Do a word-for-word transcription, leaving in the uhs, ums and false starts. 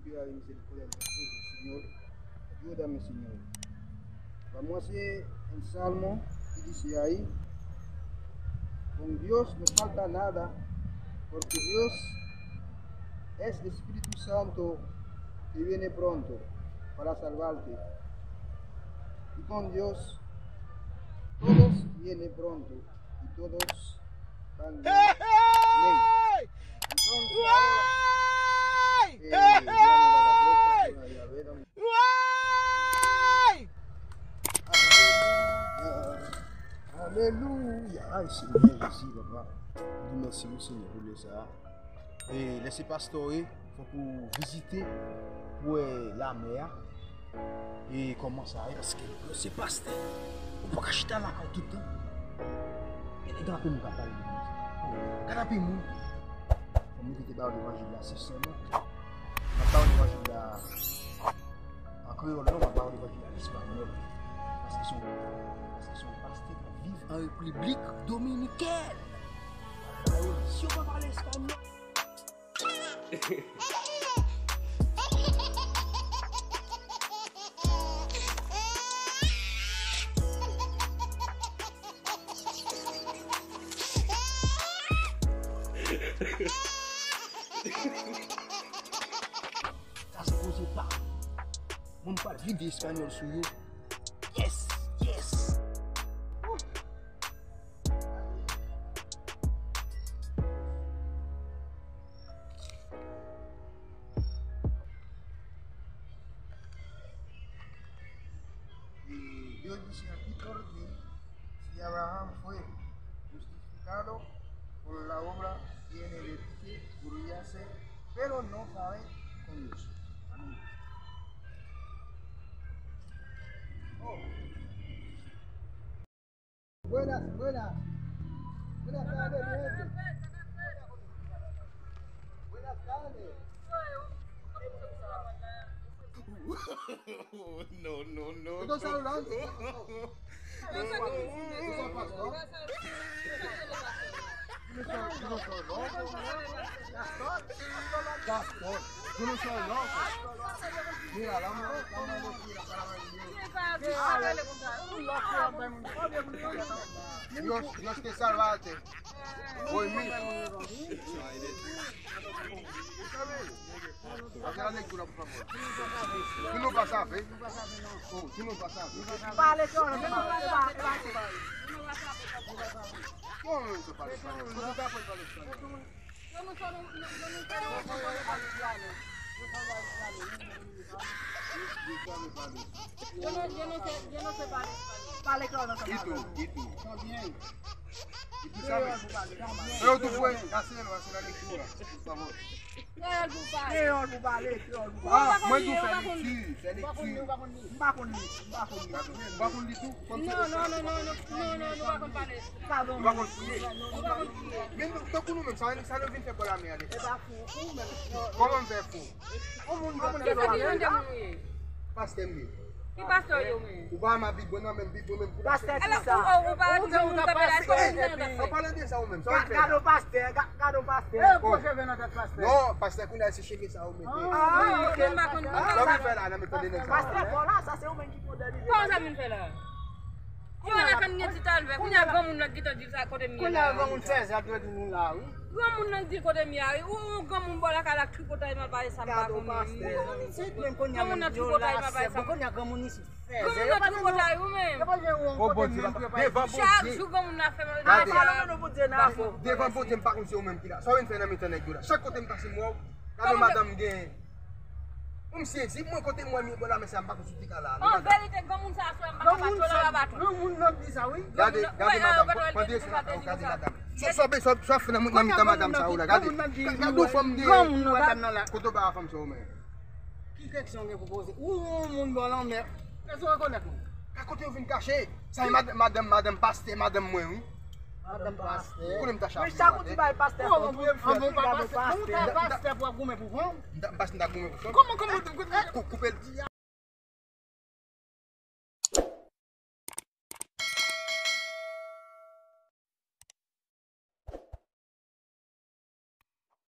Ayúdame, Señor. Ayúdame, Señor. Vamos a hacer el salmo que dice ahí: Con Dios no falta nada, porque Dios es Espíritu Santo que viene pronto para salvarte. Y con Dios todos viene pronto y todos van bien. Amén. Entonces, ahora, eh, vamos a la puerta, a ver, Aleluya. Aleluya. Ay, Senyè Jezi, papa. Nou di mèsi wi, Senyè, pou lè sa a. E lè se pastè w ye, fòk ou vizite pou wè lamè a. E kòman sa ye, paske lè se pastè, ou pa ka chita lakay tout tan. Gade drape moun k ap pale de Bondye. Gade anpil moun. Fò m te ba yo levanjil la, se sèlman. M ap ba yo levanjil la an kreyòl, non, m ap ba yo levanjil la an espanyòl. Paske se yon, paske se yon pastè k ap viv an Repiblik Dominikèn. Si yo pa pale espanyòl. Sa se koze pa. Mwen m pral vide espanyòl sou yo. Yes, yes. Y Dios dice aquí, porque si Abraham fue justificado por la obra, tiene de qué gloriarse, pero no sabe con Dios. Amén. Oh. Buenas, buenas. Buenas tardes, mi gente. Buenas tardes. No, no, no. Yo estoy saludando. Yo soy pastor. Yo no soy loco. Pastor. Pastor. Yo no soy loco. Mira, dame, dame dos tiras para ver. Dios, Dios te salvaste. Hoy mismo. Hace la lectura, por favor. Tú no vas a ver. Oh, tú no vas a ver. Pale, pale, pale, pale. Un momento, pale, pale. Yo no soy, no, no, no, no soy haitiano. Yo soy haitiano. Yo no, yo no sé, yo no sé pale español. Pale klè, no sé pale. Y tú, y tú. Todo bien. Y tú sabes. Pero tú puedes hacerlo, hacer la lectura, por favor. Kreyòl pou pale. Kreyòl pou pale, kreyòl pou pale. Ah, mwen tou fè lekti, fè lekti. M pa konn li, m pa konn li, m pa konn li. M pa konn li tou? Non, non, non, nou pa konn pale. Padon. Nou pa konn priye. Nou pa konn priye. Men nou, tankou nou menm, sa, sa nou vin fè bò lamè a deja. E pa fou, ou menm. Kòman m fè fou? Ou moun, ou moun ki pa konn moun ye. Pastè m ye. Ki pastè yo menm? Ou pa renmen Bib, non, menm Bib, ou menm pou pastè ki sa? Ou pa renmen moun k ap pale a espanyòl? An palan de sa ou menm, sa w ap fè la? Gade yon pastè, ga-, gade yon pastè. E gwo cheve nan tèt pastè. Non, pastè kounye a se cheve sa ou mete. Ah, ok. Sa w vin fè la, nan men tande nèg sa. Pastè, bon la, sa se ou menm ki modèlize. Kòman sa vin fè la? Yo la konn gen ti talvè, kounye a granmoun nan gentan di sa kote m ye la. Kounye a granmoun fè zèb yo di nou la, wi. Granmoun nan di kote m ye a, wi. Ou, ou granmoun bò lakay la k tripotay mal pale sa m pa konnen. Granmoun nan tripotay mal pale sa. Kounye a granmoun isit fè zèb. Granmoun nan tripotay ou menm. Yo pa gen yon kote menm pou yo pa isit. Chak jou granmoun nan fè mal pale sa. Devan Bondye, m pa konn se ou menm ki la. Sa w vin fè nan mitan nèg yo la? Chak kote m pase m wè w. Gade madanm gen. Ou m sezi, mwen kote m wè m ye bò lamè sa, m pa konn sou ki ka la. An verite, granmoun sa a, frè m, m pa ka pa tchole la ba tou. Granmoun nan di sa, wi. Gade, gade madanm, pran de sa, gade madanm. Sa, sa, sa, sa fè nan mitan madanm sa ou la, gade. Gade yon fanm gen. Granmoun nan, madanm nan la. Kote w ba fanm sa ou menm? Ki keksyon w gen pou poze? Ou, ou moun bò lanmè. Èske w rekonèt mwen? Ka kote yo vin kache? Sa e mad-, madanm, madanm pastè, madanm mwen, wi. Madanm pastè. Konnen m ta chape. Men chak ou di bay pastè fò, ou tou, ou fè gade pastè. Ou ta pastè pou ap goumen pou fanm? M ta, m pastè, m ta goumen pou fanm. Kòman, kòman, kòman? Kou-, koupe l.